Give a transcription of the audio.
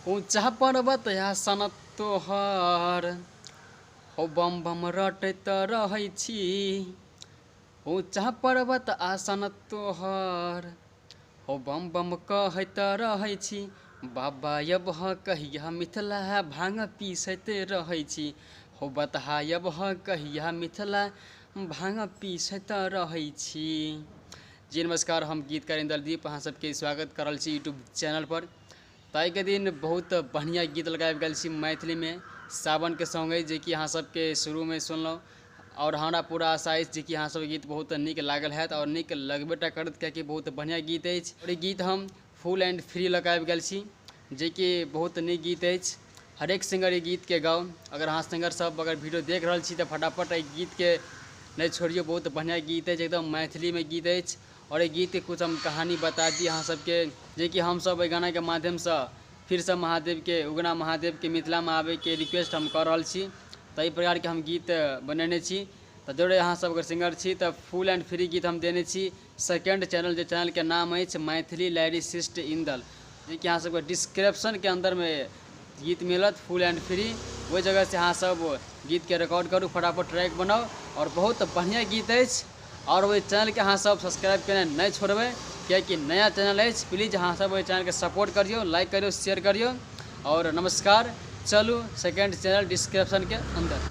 ऊँचा पर्वत आसन तोहर, हो बम बम रटैत रहै छी। ऊँचा पर्वत आसन तोहर, हो बम बम कहैत रहै छी। बाबा अबह कहिया मिथिला भाँग पीसैत रहै छी। हो बतहा अबह कहिया मिथिला भाँग पीसैत रहै छी। जी नमस्कार, हम गीतकार इंद्रदीप अहाँ सबके स्वागत कर रहल छी यूट्यूब चैनल पर। तऽ आइके दिन बहुत बढ़िआँ गीत लगाबि गेल छी मैथिलीमे, सावनके सॉन्ग अछि जेकि अहाँ सबके शुरूमे सुनलहुँ आओर हमरा पूरा आशा अछि जेकि अहाँ सबके गीत बहुत नीक लागल हैत आओर नीक लगबे टा करत, कियाकि बहुत बढ़िआँ गीत अछि। आओर ई गीत हम फुल एंड फ्री लऽ कऽ आबि गेल छी जेकि बहुत नीक गीत अछि। हरेक सिंगर ई गीतके गाउ। अगर अहाँ सिंगर सब अगर वीडियो देख रहल छी तऽ फटाफट एहि गीतके नहि छोड़ियौ, बहुत बढ़िआँ गीत अछि, एकदम मैथिलीमे गीत अछि। आओर एहि गीतके कुछ हम कहानी बता दी अहाँ सबके, जेकि हमसब एहि गानाके माध्यमसँ फिरसँ महादेवके, उगना महादेवके मिथिलामे आबैके रिक्वेस्ट हम कऽ रहल छी। तऽ एहि प्रकारके हम गीत बनेने छी। तऽ जरूर अहाँ सब अगर सिंगर छी तऽ फुल एंड फ्री गीत हम देने छी सेकेंड चैनल, जे चैनलके नाम अछि मैथिली लैरिसिस्ट इंदल, जेकि अहाँ सबके डिस्क्रिप्शनके अन्दरमे गीत मिलत फुल एंड फ्री। ओहि जगहसँ अहाँ सब गीतके रिकॉर्ड करू, फटाफट ट्रैक बनाउ आओर बहुत बढ़िआँ गीत अछि। आओर ओहि चैनलके अहाँ सब सब्सक्राइब केनाइ नहि छोड़बै, कियाकि नया चैनल अछि। प्लीज अहाँ सब ओहि चैनलके सपोर्ट करियौ, लाइक करियौ, शेयर करियौ। आओर नमस्कार, चलू सेकेंड चैनल डिस्क्रिप्शनके अन्दर।